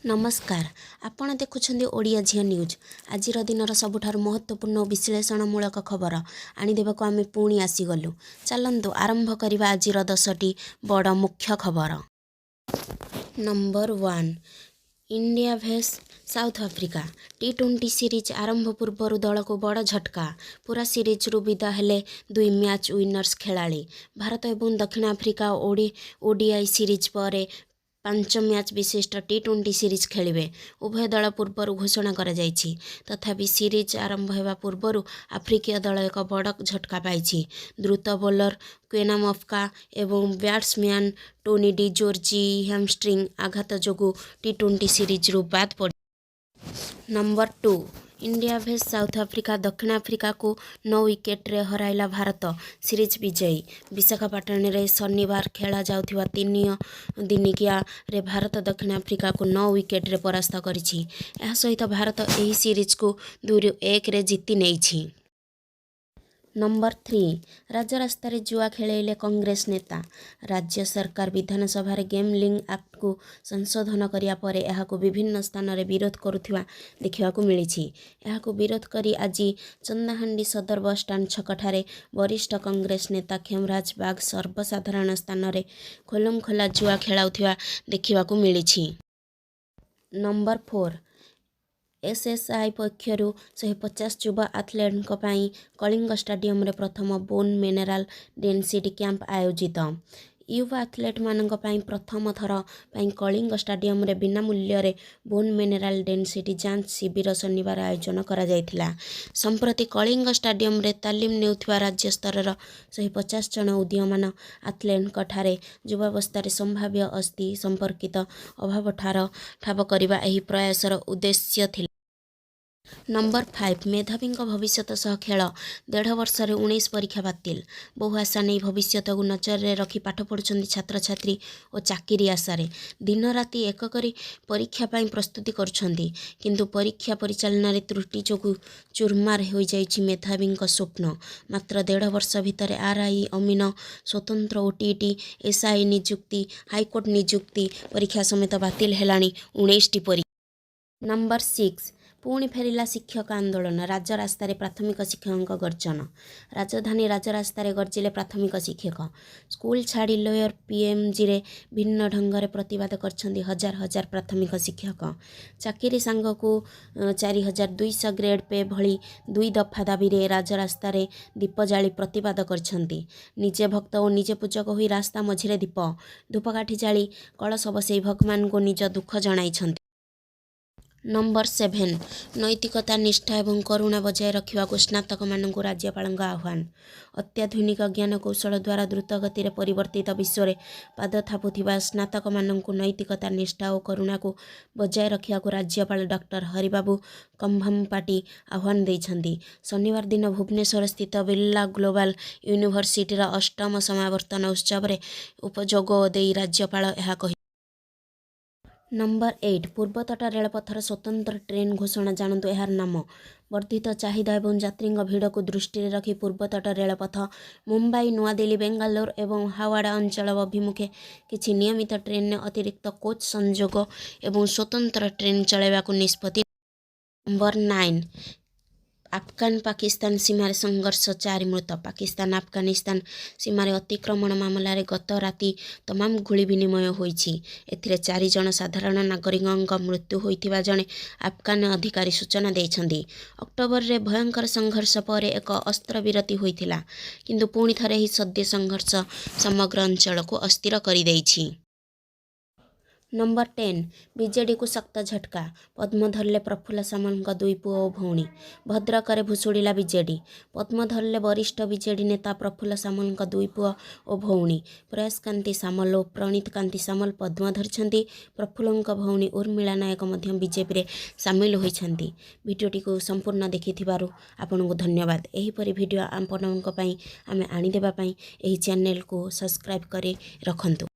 ନମସ୍କାର, ଆପଣ ଦେଖୁଛନ୍ତି ଓଡ଼ିଆ ଝିଅ ନ୍ୟୁଜ୍। ଆଜିର ଦିନର ସବୁଠାରୁ ମହତ୍ତ୍ୱପୂର୍ଣ୍ଣ ଓ ବିଶ୍ଳେଷଣମୂଳକ ଖବର ଆଣିଦେବାକୁ ଆମେ ପୁଣି ଆସିଗଲୁ। ଚାଲନ୍ତୁ ଆରମ୍ଭ କରିବା ଆଜିର 10ଟି ବଡ଼ ମୁଖ୍ୟ ଖବର। Number 1, India vs South Africa T20 series ଆରମ୍ଭ ପୂର୍ବରୁ ଦଳକୁ ବଡ଼ ଝଟକା। ପୂରା ସିରିଜରୁ ବିଦା ହେଲେ ଦୁଇ ମ୍ୟାଚ୍ ୱିନର୍ସ ଖେଳାଳି। ଭାରତ ଏବଂ ଦକ୍ଷିଣ ଆଫ୍ରିକା ଓଡିଆଇ ସିରିଜ ପରେ ପାଞ୍ଚ ମ୍ୟାଚ୍ ବିଶିଷ୍ଟ ଟି-20 ସିରିଜ ଖେଳିବେ। ଉଭୟ ଦଳ ପୂର୍ବରୁ ଘୋଷଣା କରାଯାଇଛି। ତଥାପି ସିରିଜ ଆରମ୍ଭ ହେବା ପୂର୍ବରୁ ଆଫ୍ରିକୀୟ ଦଳ ଏକ ବଡ଼ ଝଟକା ପାଇଛି। ଦ୍ରୁତ ବୋଲର କ୍ୱେନା ମଫୁକା ଏବଂ ବ୍ୟାଟ୍ସମ୍ୟାନ୍ ଟୋନି ଡି ଜୋର୍ଜି ହ୍ୟାମଷ୍ଟ୍ରିଂ ଆଘାତ ଯୋଗୁଁ ଟି-20 ସିରିଜରୁ ବାଦ୍ ପଡ଼ି Number 2, India vs South Africa. ଦକ୍ଷିଣ ଆଫ୍ରିକାକୁ 9 ୱିକେଟରେ ହରାଇଲା ଭାରତ, ସିରିଜ ବିଜୟୀ। ବିଶାଖାପାଟଣାରେ ଶନିବାର ଖେଳା ଯାଉଥିବା ତିନି ଦିନିକିଆରେ ଭାରତ ଦକ୍ଷିଣ ଆଫ୍ରିକାକୁ 9 ୱିକେଟରେ ପରାସ୍ତ କରିଛି। ଏହା ସହିତ ଭାରତ ଏହି ସିରିଜକୁ 2-1ରେ ଜିତି ନେଇଛି। ନମ୍ବର 3, ରାଜରାସ୍ତାରେ ଜୁଆ ଖେଳାଇଲେ କଂଗ୍ରେସ ନେତା। ରାଜ୍ୟ ସରକାର ବିଧାନସଭାରେ ଗେମ୍ବଲିଂ ଆକ୍ଟକୁ ସଂଶୋଧନ କରିବା ପରେ ଏହାକୁ ବିଭିନ୍ନ ସ୍ଥାନରେ ବିରୋଧ କରୁଥିବା ଦେଖିବାକୁ ମିଳିଛି। ଏହାକୁ ବିରୋଧ କରି ଆଜି ଚନ୍ଦାହାଣ୍ଡି ସଦର ବସଷ୍ଟାଣ୍ଡ ଛକଠାରେ ବରିଷ୍ଠ କଂଗ୍ରେସ ନେତା ଖେମରାଜ ବାଗ ସର୍ବସାଧାରଣ ସ୍ଥାନରେ ଖୁଲମଖୁଲା ଜୁଆ ଖେଳାଉଥିବା ଦେଖିବାକୁ ମିଳିଛି। ନମ୍ବର 4, ଏଏସ୍ଆଇ ପକ୍ଷରୁ 150 ଯୁବ ଆଥଲେଟ୍ଙ୍କ ପାଇଁ କଳିଙ୍ଗ ଷ୍ଟାଡିୟମରେ ପ୍ରଥମ ବୋନ୍ ମିନେରାଲ ଡେନ୍ସିଟି କ୍ୟାମ୍ପ ଆୟୋଜିତ। ୟୁବା ଆଥଲେଟ୍ମାନଙ୍କ ପାଇଁ ପ୍ରଥମ ଥର ପାଇଁ କଳିଙ୍ଗ ଷ୍ଟାଡିୟମରେ ବିନା ମୂଲ୍ୟରେ ବୋନ୍ ମିନେରାଲ ଡେନ୍ସିଟି ଯାଞ୍ଚ ଶିବିର ଶନିବାର ଆୟୋଜନ କରାଯାଇଥିଲା। ସମ୍ପ୍ରତି କଳିଙ୍ଗ ଷ୍ଟାଡିୟମରେ ତାଲିମ ନେଉଥିବା ରାଜ୍ୟ ସ୍ତରର 150 ଜଣ ଉଦୀୟମାନ ଆଥଲେଟ୍ଙ୍କଠାରେ ଯୁବାବସ୍ଥାରେ ସମ୍ଭାବ୍ୟ ଅସ୍ଥି ସମ୍ପର୍କିତ ଅଭାବ ଠାବ କରିବା ଏହି ପ୍ରୟାସର ଉଦ୍ଦେଶ୍ୟ ଥିଲା। ନମ୍ବର 5, ମେଧାବୀଙ୍କ ଭବିଷ୍ୟତ ସହ ଖେଳ। ଦେଢ଼ ବର୍ଷରେ 19 ପରୀକ୍ଷା ବାତିଲ। ବହୁ ଆଶା ନେଇ ଭବିଷ୍ୟତକୁ ନଜରରେ ରଖି ପାଠ ପଢୁଛନ୍ତି ଛାତ୍ରଛାତ୍ରୀ ଓ ଚାକିରି ଆଶାରେ ଦିନରାତି ଏକ କରି ପରୀକ୍ଷା ପାଇଁ ପ୍ରସ୍ତୁତି କରୁଛନ୍ତି। କିନ୍ତୁ ପରୀକ୍ଷା ପରିଚାଳନାରେ ତ୍ରୁଟି ଯୋଗୁଁ ଚୁରମାର ହୋଇଯାଉଛି ମେଧାବୀଙ୍କ ସ୍ୱପ୍ନ। ମାତ୍ର ଦେଢ଼ ବର୍ଷ ଭିତରେ ଆର୍ଆଇ, ଅମିନ, ସ୍ୱତନ୍ତ୍ର ଓଟିଇଟି, ଏସ୍ଆଇ ନିଯୁକ୍ତି, ହାଇକୋର୍ଟ ନିଯୁକ୍ତି ପରୀକ୍ଷା ସମେତ ବାତିଲ ହେଲାଣି 19ଟି ପରୀକ୍ଷା। ନମ୍ବର 6, ପୁଣି ଫେରିଲା ଶିକ୍ଷକ ଆନ୍ଦୋଳନ। ରାଜରାସ୍ତାରେ ପ୍ରାଥମିକ ଶିକ୍ଷକଙ୍କ ଗର୍ଜନ। ରାଜଧାନୀ ରାଜରାସ୍ତାରେ ଗର୍ଜିଲେ ପ୍ରାଥମିକ ଶିକ୍ଷକ। ସ୍କୁଲ ଛାଡ଼ି ଲୋୟର ପିଏମ୍ଜିରେ ଭିନ୍ନ ଢଙ୍ଗରେ ପ୍ରତିବାଦ କରିଛନ୍ତି ହଜାର ହଜାର ପ୍ରାଥମିକ ଶିକ୍ଷକ। ଚାକିରି ସାଙ୍ଗକୁ 4200 ଗ୍ରେଡ୍ ପେ ଭଳି ଦୁଇ ଦଫା ଦାବିରେ ରାଜରାସ୍ତାରେ ଦୀପ ଜାଳି ପ୍ରତିବାଦ କରିଛନ୍ତି। ନିଜେ ଭକ୍ତ ଓ ନିଜେ ପୂଜକ ହୋଇ ରାସ୍ତା ମଝିରେ ଦୀପ, ଧୂପକାଠି ଜାଳି, କଳସ ବସେଇ ଭଗବାନଙ୍କୁ ନିଜ ଦୁଃଖ ଜଣାଇଛନ୍ତି। ନମ୍ବର 7, ନୈତିକତା, ନିଷ୍ଠା ଏବଂ କରୁଣା ବଜାୟ ରଖିବାକୁ ସ୍ନାତକମାନଙ୍କୁ ରାଜ୍ୟପାଳଙ୍କ ଆହ୍ୱାନ। ଅତ୍ୟାଧୁନିକ ଜ୍ଞାନକୌଶଳ ଦ୍ୱାରା ଦ୍ରୁତ ଗତିରେ ପରିବର୍ତ୍ତିତ ବିଶ୍ୱରେ ପାଦ ଥାପୁଥିବା ସ୍ନାତକମାନଙ୍କୁ ନୈତିକତା, ନିଷ୍ଠା ଓ କରୁଣାକୁ ବଜାୟ ରଖିବାକୁ ରାଜ୍ୟପାଳ ଡକ୍ଟର ହରିବାବୁ କମ୍ଭମପାଟି ଆହ୍ୱାନ ଦେଇଛନ୍ତି। ଶନିବାର ଦିନ ଭୁବନେଶ୍ୱରସ୍ଥିତ ବିର୍ଲା ଗ୍ଲୋବାଲ ୟୁନିଭର୍ସିଟିର ଅଷ୍ଟମ ସମାବର୍ତ୍ତନ ଉତ୍ସବରେ ଯୋଗ ଦେଇ ରାଜ୍ୟପାଳ ଏହା କହି ନମ୍ବର 8, ପୂର୍ବତଟ ରେଳପଥର ସ୍ୱତନ୍ତ୍ର ଟ୍ରେନ୍ ଘୋଷଣା, ଜାଣନ୍ତୁ ଏହାର ନାମ। ବର୍ଦ୍ଧିତ ଚାହିଦା ଏବଂ ଯାତ୍ରୀଙ୍କ ଭିଡ଼କୁ ଦୃଷ୍ଟିରେ ରଖି ପୂର୍ବତଟ ରେଳପଥ ମୁମ୍ବାଇ, ନୂଆଦିଲ୍ଲୀ, ବେଙ୍ଗାଲୁରୁ ଏବଂ ହାୱଡ଼ା ଅଞ୍ଚଳ ଅଭିମୁଖେ କିଛି ନିୟମିତ ଟ୍ରେନରେ ଅତିରିକ୍ତ କୋଚ୍ ସଂଯୋଗ ଏବଂ ସ୍ୱତନ୍ତ୍ର ଟ୍ରେନ୍ ଚଳାଇବାକୁ ନିଷ୍ପତ୍ତି। ନମ୍ବର 9, ଆଫଗାନ ପାକିସ୍ତାନ ସୀମାରେ ସଂଘର୍ଷ, ଚାରି ମୃତ। ପାକିସ୍ତାନ ଆଫଗାନିସ୍ତାନ ସୀମାରେ ଅତିକ୍ରମଣ ମାମଲାରେ ଗତ ରାତି ତମାମ ଗୁଳି ବିନିମୟ ହୋଇଛି। ଏଥିରେ ଚାରି ଜଣ ସାଧାରଣ ନାଗରିକଙ୍କ ମୃତ୍ୟୁ ହୋଇଥିବା ଜଣେ ଆଫଗାନ ଅଧିକାରୀ ସୂଚନା ଦେଇଛନ୍ତି। ଅକ୍ଟୋବରରେ ଭୟଙ୍କର ସଂଘର୍ଷ ପରେ ଏକ ଅସ୍ତ୍ରବିରତି ହୋଇଥିଲା। କିନ୍ତୁ ପୁଣି ଥରେ ଏହି ସଦ୍ୟ ସଂଘର୍ଷ ସମଗ୍ର ଅଞ୍ଚଳକୁ ଅସ୍ଥିର କରିଦେଇଛି। ନମ୍ବର 10, ବିଜେଡିକୁ ଶକ୍ତ ଝଟକା। ପଦ୍ମ ଧରିଲେ ପ୍ରଫୁଲ୍ଲ ସାମଲଙ୍କ ଦୁଇ ପୁଅ ଓ ଭଉଣୀ। ଭଦ୍ରକରେ ଭୁଶୁଡ଼ିଲା ବିଜେଡି। ପଦ୍ମ ଧରିଲେ ବରିଷ୍ଠ ବିଜେଡି ନେତା ପ୍ରଫୁଲ୍ଲ ସାମଲଙ୍କ ଦୁଇ ପୁଅ ଓ ଭଉଣୀ। ପ୍ରୟାସକାନ୍ତି ସାମଲ ଓ ପ୍ରଣୀତକାନ୍ତି ସାମଲ ପଦ୍ମ ଧରିଛନ୍ତି। ପ୍ରଫୁଲ୍ଲଙ୍କ ଭଉଣୀ ଉର୍ମିଳା ନାୟକ ମଧ୍ୟ ବିଜେପିରେ ସାମିଲ ହୋଇଛନ୍ତି। ଭିଡ଼ିଓଟିକୁ ସମ୍ପୂର୍ଣ୍ଣ ଦେଖିଥିବାରୁ ଆପଣଙ୍କୁ ଧନ୍ୟବାଦ। ଏହିପରି ଭିଡ଼ିଓ ଆପଣଙ୍କ ପାଇଁ ଆମେ ଆଣିଦେବା ପାଇଁ ଏହି ଚ୍ୟାନେଲକୁ ସବସ୍କ୍ରାଇବ୍ କରି ରଖନ୍ତୁ।